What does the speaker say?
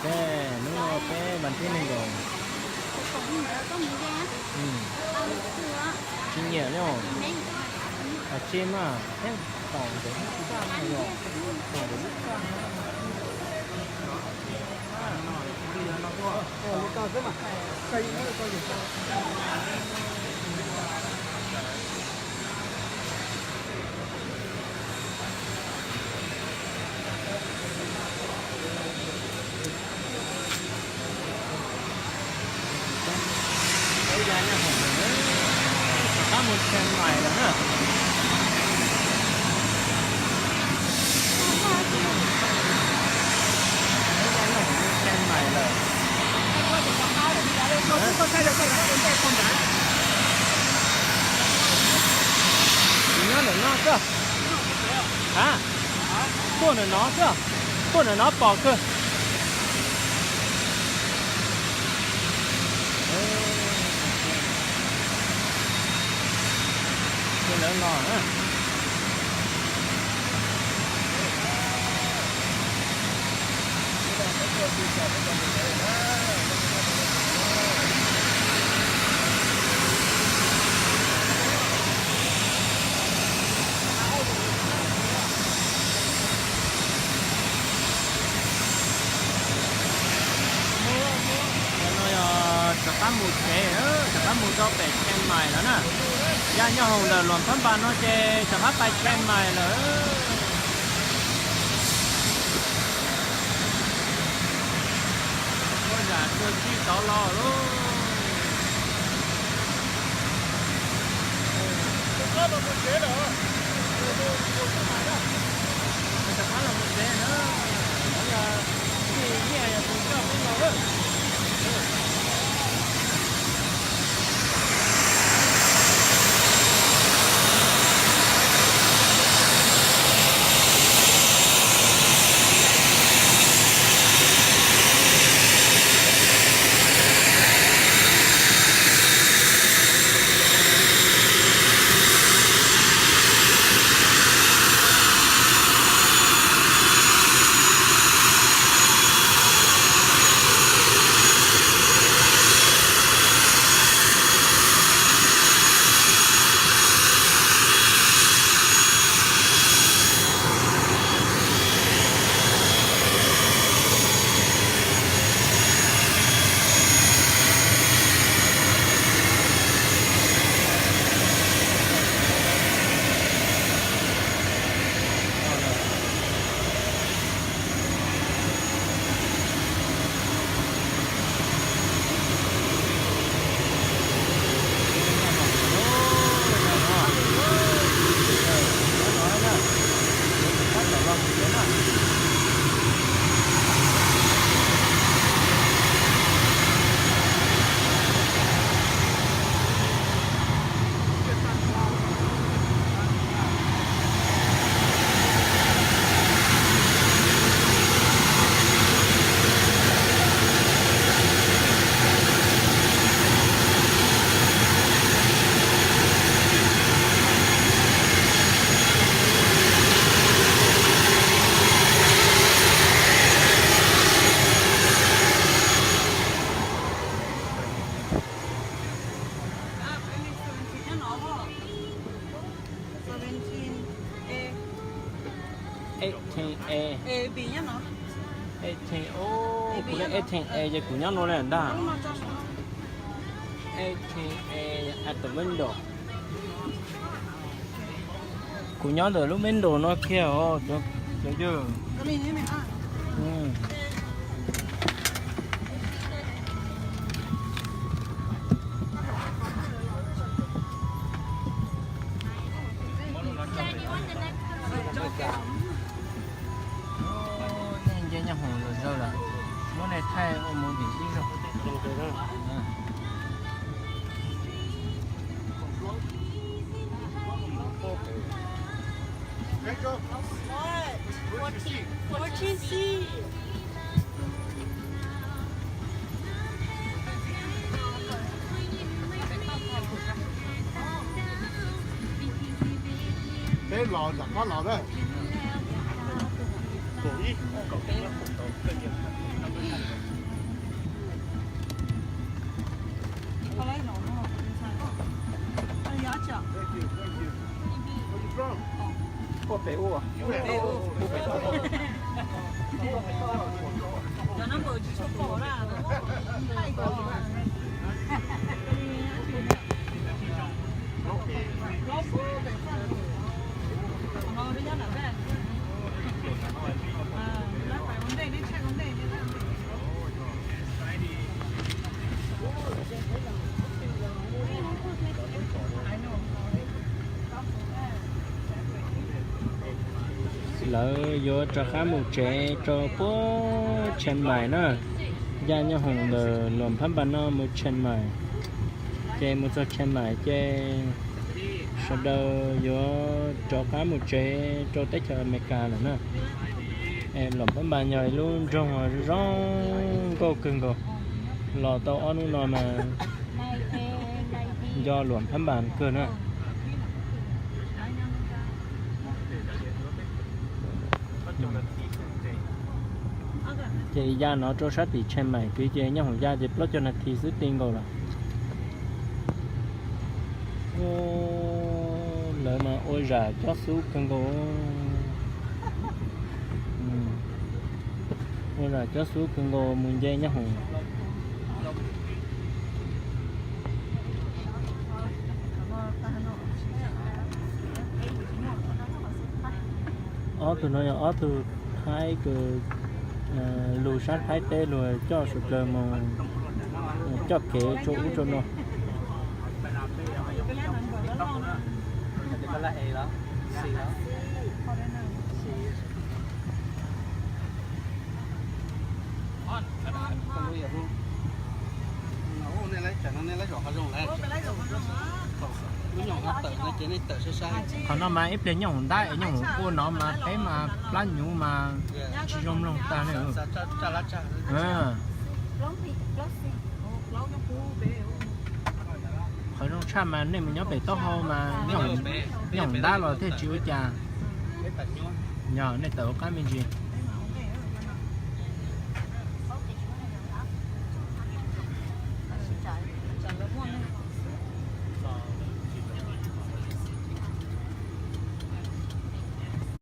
Ces hnub no peb vas thib nees nkaum. Tsis nyiam li os. Hais tsis mas thiab tom ntawm lub txaj no yog tom ntawm lub txaj no. Rov qab mus Chiang Mai lawm na. Chiang Mai lawm. Nyob ntawm no xwb. A, tuaj ntawm no xwb. Tuaj ntawm no pom kawg. Lawv los na. Cov no yog rov qab mus tsev, rov qab mus rau pem Chiang Mai lawm na. Ya nyob hoom ntawm Luam Phab Npas no ces rov qab pais Chiang Mai lawm. Muab zam tua tsij tod los lauj. Rov qab los mus tsev na. Rov qab los mus tsev na. Nov yog tij Nyiaj yog tus coj peb los lawm. Eighteen A. Eighteen A. Kuv lej eighteen A ces kuv nyob no li ntag. Eighteen A at the window. Kuv nyob ntawm lub window no kiag os cov yawg. Nej nce nyob hoom lawm zawg lawm, muab nej thaij ua movie ib zaug. Fourteen C. Peb los nram qab los na. Kaum ib, kaum ib, kaum ib. Lawv yuav rov qab mus tsev rau puag Chiang Mai na. Yaj Nyob Hoom ntawm Luam Phab Npas no mus Chiang Mai, ces mus txog Chiang Mai ces sawv daws yuav rov qab mus tsev rau teb chaws Amelikas lawm na. Es Luam Phab Npas yog ib lub nroog zoo zoo nkauj kawg nkaus, los tau ob hnub no mas nco Luam Phab Npas kawg na. Ces ya no rau sab tim Chiang Mai kwv ces Nyob Hoom ya ces plaub caug nas this xwb ti nkaus lawm. Lawv mas ua zam cob xub kawg nkaus. Ua zam cob xub kawg nkaus mus nce Nyob Hoom. Ob tug no yog ob tug Thaib kws lug sab Thaib teb luag coj suav dlawg mus coj kev rau ub rau no. Qhov no mas ib pliag Nyob Hoom ntab es Nyob Hoom quaj no mas peb mas plab hnyuv mas tsis zoo mloog tag li. Qhov zoo tshaj mas nej mus nyob pem taub hau mas Nyob Hoom ntab los thiaj tsis ua cas. Yog nej tawm ua qab me ntsis.